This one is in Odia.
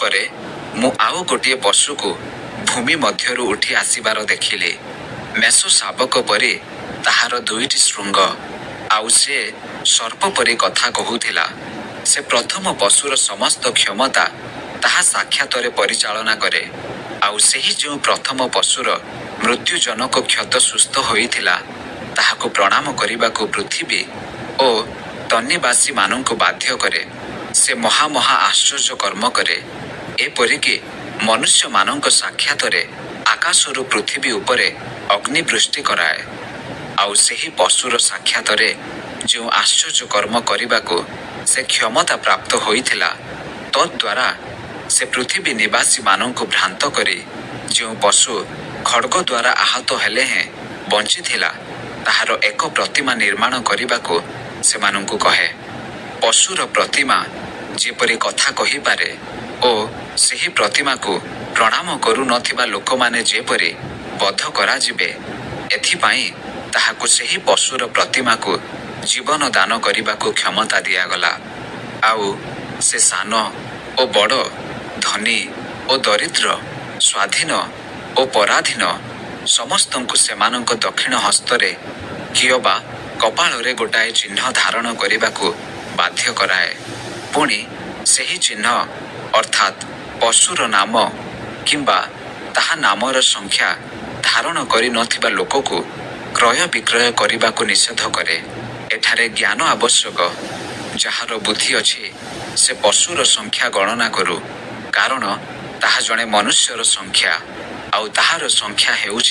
ପରେ ମୁଁ ଆଉ ଗୋଟିଏ ପଶୁକୁ ଭୂମି ମଧ୍ୟରୁ ଉଠି ଆସିବାର ଦେଖିଲି। ମେଷଶାବକ ପରି ତାହାର ଦୁଇଟି ଶୃଙ୍ଗ, ଆଉ ସେ ସର୍ପ ପରି କଥା କହୁଥିଲା। ସେ ପ୍ରଥମ ପଶୁର ସମସ୍ତ କ୍ଷମତା ତାହା ସାକ୍ଷାତରେ ପରିଚାଳନା କରେ। ଆଉ ସେହି ଯେଉଁ ପ୍ରଥମ ପଶୁର ମୃତ୍ୟୁଜନକ କ୍ଷତ ସୁସ୍ଥ ହୋଇଥିଲା, ତାହାକୁ ପ୍ରଣାମ କରିବାକୁ ପୃଥିବୀ ଓ ତନ୍ନିବାସୀମାନଙ୍କୁ ବାଧ୍ୟ କରେ। ସେ ମହା ମହା ଆଶ୍ଚର୍ଯ୍ୟ କର୍ମ କରେ, ଏପରିକି ମନୁଷ୍ୟମାନଙ୍କ ସାକ୍ଷାତରେ ଆକାଶରୁ ପୃଥିବୀ ଉପରେ ଅଗ୍ନିବୃଷ୍ଟି କରାଏ। ଆଉ ସେହି ପଶୁର ସାକ୍ଷାତରେ ଯେଉଁ ଆଶ୍ଚର୍ଯ୍ୟ କର୍ମ କରିବାକୁ ସେ କ୍ଷମତା ପ୍ରାପ୍ତ ହୋଇଥିଲା, ତଦ୍ଦ୍ୱାରା ସେ ପୃଥିବୀ ନିବାସୀମାନଙ୍କୁ ଭ୍ରାନ୍ତ କରି ଯେଉଁ ପଶୁ ଖଡ଼୍ଗ ଦ୍ୱାରା ଆହତ ହେଲେ ହେଁ ବଞ୍ଚିଥିଲା, ତାହାର ଏକ ପ୍ରତିମା ନିର୍ମାଣ କରିବାକୁ ସେମାନଙ୍କୁ କହେ। ପଶୁର ପ୍ରତିମା ଯେପରି କଥା କହିପାରେ ଓ ସେହି ପ୍ରତିମାକୁ ପ୍ରଣାମ କରୁନଥିବା ଲୋକମାନେ ଯେପରି ବଧ କରାଯିବେ, ଏଥିପାଇଁ ତାହାକୁ ସେହି ପଶୁର ପ୍ରତିମାକୁ ଜୀବନ ଦାନ କରିବାକୁ କ୍ଷମତା ଦିଆଗଲା। ଆଉ ସେ ସାନ ଓ ବଡ଼, ଧନୀ ଓ ଦରିଦ୍ର, ସ୍ୱାଧୀନ ଓ ପରାଧୀନ ସମସ୍ତଙ୍କୁ ସେମାନଙ୍କ ଦକ୍ଷିଣ ହସ୍ତରେ କିଅବା କପାଳରେ ଗୋଟାଏ ଚିହ୍ନ ଧାରଣ କରିବାକୁ ବାଧ୍ୟ କରାଏ। ପୁଣି ସେହି ଚିହ୍ନ, ଅର୍ଥାତ୍ ପଶୁର ନାମ କିମ୍ବା ତାହା ନାମର ସଂଖ୍ୟା ଧାରଣ କରି ନ ଥିବା ଲୋକକୁ କ୍ରୟ ବିକ୍ରୟ କରିବାକୁ ନିଷେଧ କରେ। ଏଠାରେ ଜ୍ଞାନ ଆବଶ୍ୟକ। ଯାହାର ବୁଦ୍ଧି ଅଛି, ସେ ପଶୁର ସଂଖ୍ୟା ଗଣନା କରୁ, କାରଣ ତାହା ଜଣେ ମନୁଷ୍ୟର ସଂଖ୍ୟା, ଆଉ ତାହାର ସଂଖ୍ୟା ହେଉଛି